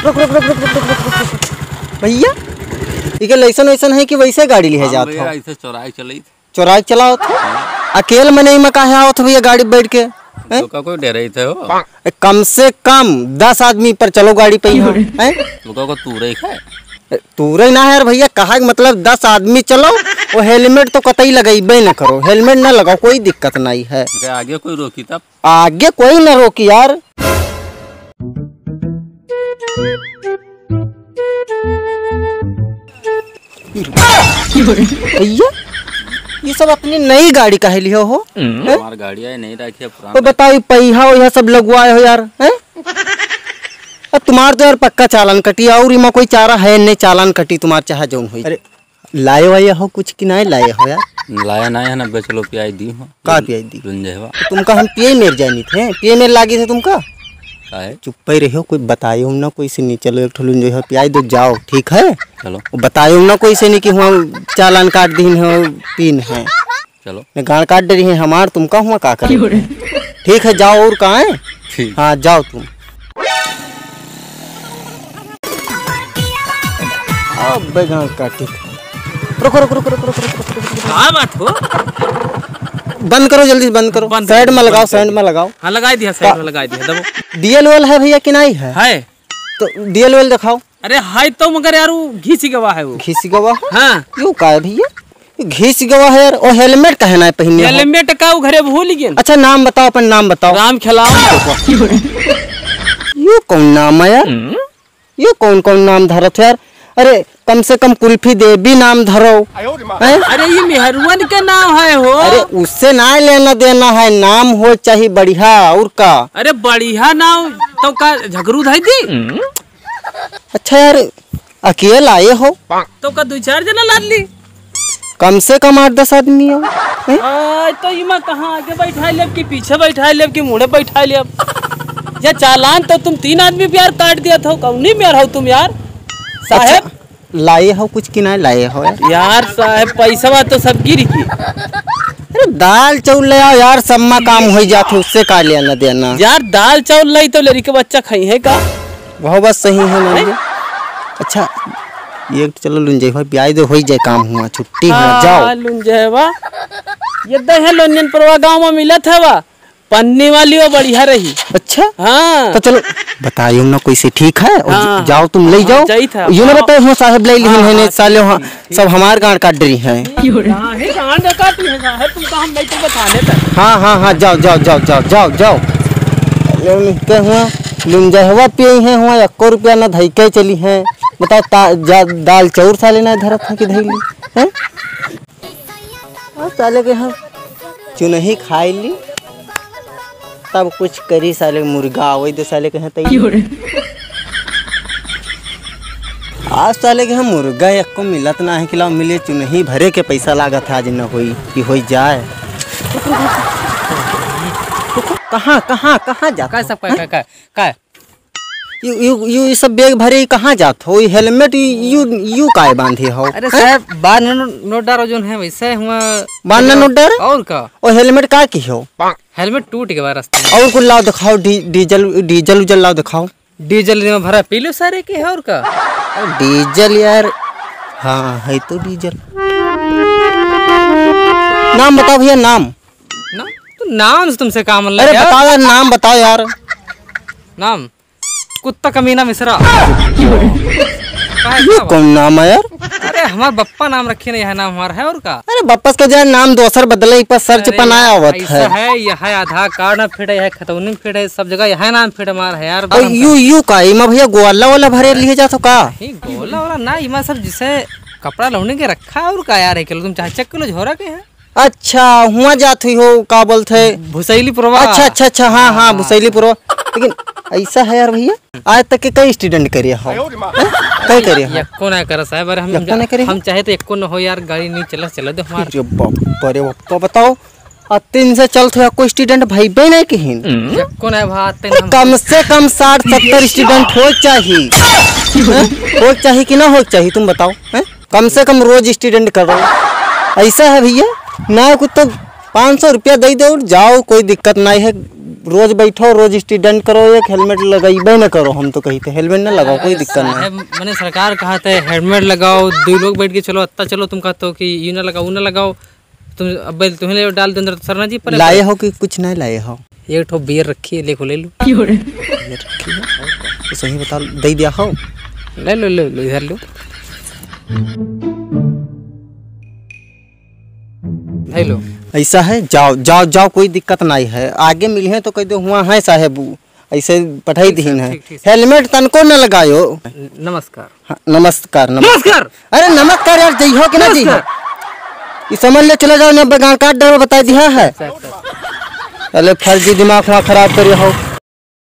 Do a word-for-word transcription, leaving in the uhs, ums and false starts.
रुक, रुक, रुक। भैया, इके लाइसेंस वैसन है कि वैसे गाड़ी लिहे हाँ जात भैया, हो? ऐसे चोराई चली। चोराई चलाओ थे? अकेल मनई में काहे आओ थे भैया गाड़ी बैठ के? हैं? तो का कोई डरे थे हो? ए, कम से कम दस आदमी पर चलो गाड़ी पे ही हो, हैं? तो का को तू रही है? ए, तू रही ना है यार भैया, कहा कि मतलब दस आदमी चलो, वो हेलमेट तो कतई लगइबे न करो, हेलमेट ना लगाओ, कोई दिक्कत नहीं है। अरे आगे कोई रोकी तब? आगे कोई ना रोकी यार। भैया, ये सब अपनी नई गाड़ी काहे लिहो हो? हैं? हमार गाड़ी है, नहीं रखी है, पुराना। तो बताओ, ये पहिया वहिया सब लगवाए हो यार, हैं? अब तुम्हार तो यार पक्का चालान कटी, और इमा कोई चारा है नहीं, चालान कटी तुम्हार चाहे जौन होई। अरे, लाए वाए हो कुछ कि नहीं लाए हो यार? लाया नहीं है ना, बेच लो, पियाई दी हो। का पियाई दी? लुंजेवा। तो तुमका हम पिए मेर जानी थे, पिए मेर लागी थे तुमका? काहे? चुप्पे रहो, कोई बतायो ना, कोई से नहीं। चलो, एक ठो लुंजेवा पियाई दो, जाओ, ठीक है? चलो। वो बतायो ना कोई से नहीं कि हुआ चालान काट दीन है, पीन है। चलो। मैं गाड़ काट डरी है हमार, तुमका हुआ का करे? ठीक है, जाओ, और कहाँ है? ठीक। हाँ, जाओ तुम। अबे गाड़ काटी। रुको, रुको, रुको। का बात हो? बंद करो, जल्दी से बंद करो। बंद साइड में लगाओ, बंद साइड में लगाओ। हाँ, लगाई दिया, साइड का-, में लगाई दिया, दबो। डीएल वेल है भैया कि नहीं है? है। तो डीएल वेल दिखाओ। अरे, है तो, मगर यार, वो घिस गवा है वो। घिस गवा है? हाँ। यो का है भैया? घिस गवा है यार, ओ हेलमेट काहे ना पहिने हो? हेलमेट का उ घरे भूल गेन। अच्छा, नाम बताओ, अपन नाम बताओ। राम खेलावन। यो कौन नाम है यार? हम्म? यो कौन कौन नाम धरत है यार? अरे, कम से कम कुल्फी देवी नाम धरो। हैं? अरे, ये मेहरुअन के नाम है हो। अरे, उससे ना लेना देना है, नाम हो चाहे बढ़िया, और का? अरे, बढ़िया नाम तो का झगरू धई दी? अच्छा यार, अकेल आए हो? तो का दो चार जना लाद ली? कम से कम आठ दस आदमी हो, हैं? आ, तो इमा कहाँ आगे बैठा लेब कि पीछे बैठा लेब कि मुड़े बैठा लेब? या चालान तो तुम तीन आदमी पे यार काट दिया था, कौनी मेर हो तुम यार? साहेब? अच्छा, लाए हो कुछ कि नहीं लाए हो यार? यार साहेब, पैसवा तो सब गिर गई। अरे दाल चाउर ले आओ यार, सम्मा काम हो जात है, उससे का लेना देना? यार दाल चाउर लाई तो लड़के बच्चा खाई है का? वह बात सही है मान लो। अच्छा, ये चलो लुंजय भाई ब्याज दे, होई जाए काम हुआ, छुट्टी हुआ, हाँ, जाओ। लुंजयवा, ये दे है लोनियन परवा गाँव में मिलत हवा, पन्नी वाली वो बढ़िया रही। अच्छा? हाँ। तो चलो, बताइयो ना कोई से, ठीक है? और हाँ, जाओ तुम ले हाँ, जाओ। जाई था, यो ना हाँ। बताओ, हाँ साहब ले लिहन हाँ, है, ने हाँ, साले ठीक, हाँ, ठीक, सब ठीक। हमार गांड काट रही हैं। हाँ, हे गांड काटी है साहब, तुमको हम नहीं तो बताने तक। हाँ, हाँ, हाँ, जाओ, जाओ, जाओ। ले उनके हुआ, लुंजहवा पिए हैं हुआ, एको रुपया ना धइके चली हैं। बताओ, ता-, जा-, दाल चाउर साले ना धरत हैं कि धइली, हैं? और साले के हम चुनही खाई ली, तब कुछ करी साले मुर्गा, वही दे साले के हैं तई। आज साले के हम मुर्गा एको मिलत ना है कि लाओ मिले, चुनही भरे के पैसा लागत है, आज न होई कि होई जाए। कहाँ, कहाँ, कहाँ जाता का है? सब, का, का, का, का? यू, यू, यू, ये सब बैग भरे, कहाँ जात हो? ये हेलमेट, यू, यू, यू काहे बांधे हो? अरे हैं? साहब, बार नो-, नोट डारो जोन है, वैसे हुआ। बार ना नोट डारो? और का? और हेलमेट का की हो? हेलमेट टूट गवा रास्ते में। और कुल लाओ दिखाओ, डी-, डीजल, डीजल उजल लाओ दिखाओ। डीजल में भरा पी लो सारे के, और का? और डीजल यार, हाँ, है तो डीजल। नाम बताओ भैया, नाम। नाम? तो नाम से तुमसे काम मतलब अरे यार? बताओ यार, नाम बताओ यार। नाम? कुत्ता कमीना मिश्रा। काहे ये का कौन नाम है यार? अरे, हमार बप्पा नाम रखे ना, यह नाम हमार है और का? अरे, बप्पस का जो है नाम दोसर बदले, एक पर सर्च अरे पर ना यार, आवत ऐसा है। है, यह है आधार कार्ड में फिट है, यह खतौनी में फिट है, सब जगह यह नाम फिट हमार है यार। और यू, यू का, इमा भैया गोला वाला भरे लिए जात हो का? नहीं, गोला वाला ना, इमा सब जिसे कपड़ा लौने के रखा और का यार, है के लो, तुम चाहे चेक कर लो, झोरा के है। अच्छा, हुआ जात हुई हो, का बोलत है? भुसैली पुरवा। अच्छा, अच्छा, अच्छा, हाँ, हाँ, हाँ। भुसैली पुरवा। लेकिन ऐसा है यार भैया, आज तक के कई एक्सीडेंट करे हो? हैं? कई करे हो? यक्को ना करे साहब, अरे हम यक्को ना करे हो? हम चाहे तो यक्को न हो यार, गाड़ी नहीं चला, चला दे हमार। अरे बाप रे बाप, तो बताओ, आ तीन से चलत हो, यक्को एक्सीडेंट भइबे नहीं कहीं। यक्को ना भा, तीन अरे हम कम से कम साठ सत्तर एक्सीडेंट हो चाहिए। हैं? हो चाहिए कि ना हो चाहिए, तुम बताओ, हैं? कम से कम रोज एक्सीडेंट करो। ऐसा है भैया, ना कुछ तो पाँच सौ रुपया दइ देउ, जाओ, कोई दिक्कत नाहीं है। रोज बैठो, रोज student करो, एक helmet लगइबे न करो। हम तो कहित है helmet न लगाओ, कोई दिक्कत नाहीं। साहेब, मने सरकार कहत है helmet लगाओ, दुइ लोग बैठ के चलो, अत्ता चलो, तुम कहत हो कि यू न लगाओ, ऊ न लगाओ, तुम अब तुम्हें ले डाल दे अंदर तो सरना जी परे लाए परे। हो कि कुछ नाहीं लाए हो? एक ठो beer रखी है, लेखो ले लो। क्यों रे? Beer रखी है, और का? तो सही बताओ, दइ दिया हो? ले लो, ले लो, इधर लो। हेलो। ऐसा है, जाओ, जाओ, जाओ, कोई दिक्कत नाहीं है। आगे मिलिहैं तो कहि देउ, "हुआँ है साहेब, ऊ ऐसे पठाई ठीक सर, दिहिन है।" ठीक, ठीक सर। Helmet तनको न लगायो। नमस्कार। हाँ, नमस्कार, नमस्कार। नमस्कार। अरे नमस्कार यार, जइहो कि ना जइहो? नमस्कार। ई समझ ले, चले जाओ, न बगान काट डालो, बताइ दिहा है। सर, सर। अरे फर्जी दिमाग हुआँ खराब करियो हो।